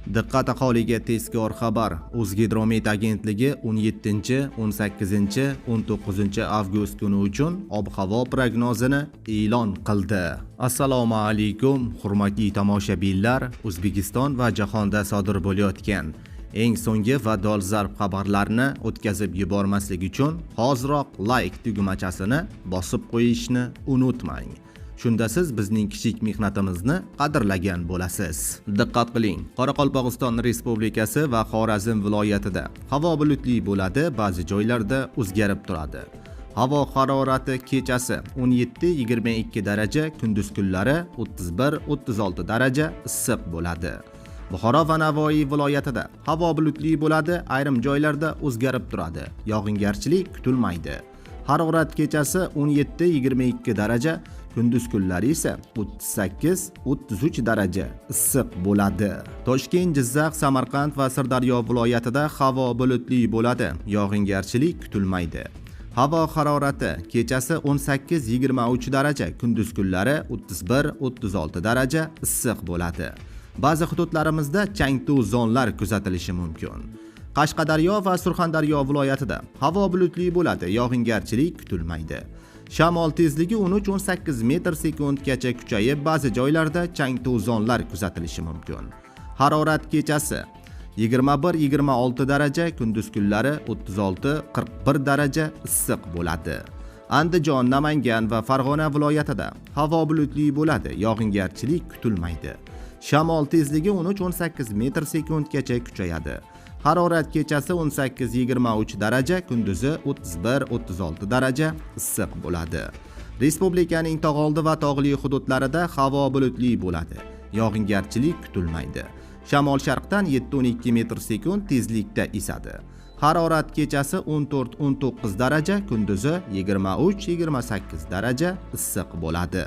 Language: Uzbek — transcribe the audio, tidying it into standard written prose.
Diqqat aholiga tezkor xabar. O'zgidromet agentligi 17, 18, 19 avgust kuni uchun ob-havo prognozini e'lon qildi. Assalomu alaykum, hurmatli tomoshabinlar. O'zbekiston va jahonda sodir bo'layotgan eng so'nggi va dolzarb xabarlarni o'tkazib yubormaslik uchun hoziroq like tugmachasini bosib qo'yishni unutmang. Shunda siz bizning kichik mehnatimizni qadrlagan bo'lasiz. Diqqat qiling. Qoraqalpog'iston Respublikasi va Xorazm viloyatida havo bulutli bo'ladi, ba'zi joylarda o'zgarib turadi. Havo harorati kechasi 17-22 daraja, kunduz kunlari 31-36 daraja issiq bo'ladi. Buxoro va Navoiy viloyatida havo bulutli bo'ladi, ayrim joylarda o'zgarib turadi. Yog'ingarchilik kutilmaydi. Harorat kechasi 17-22 daraja, kunduz kunlari esa 38-33 daraja issiq bo'ladi. Toshkent, Jizzax, Samarqand va Sirdaryo viloyatida havo bulutli bo'ladi, yog'ingarchilik kutilmaydi. Havo harorati kechasi 18-23 daraja, kunduz kunlari 31-36 daraja issiq bo'ladi. Ba'zi hududlarimizda chang-to'zonlar kuzatilishi mumkin. Qashqadaryo va Surxondaryo viloyatida havo bulutli bo'ladi, yog'ingarchilik kutilmaydi. Shamol tezligi 13-18 metr sekundgacha kuchayib, ba'zi joylarda chang-to'zonlar kuzatilishi mumkin. Harorat kechasi 21-26 daraja, kunduz kunlari 36-41 daraja issiq bo'ladi. Andijon, Namangan va Farg'ona viloyatida havo bulutli bo'ladi, yog'ingarchilik kutilmaydi. Shamol tezligi 13-18 metr sekundgacha kuchayadi. Harorat kechasi 18-23 daraja, kunduzi 31-36 daraja issiq bo'ladi. Respublikaning tog'oldi va tog'li hududlarida havo bulutli bo'ladi. Yog'ingarchilik kutilmaydi. Shamol sharqdan 7-12 metr sekund tezlikda esadi. Harorat kechasi 14-19 daraja, kunduzi 23-28 daraja issiq bo'ladi.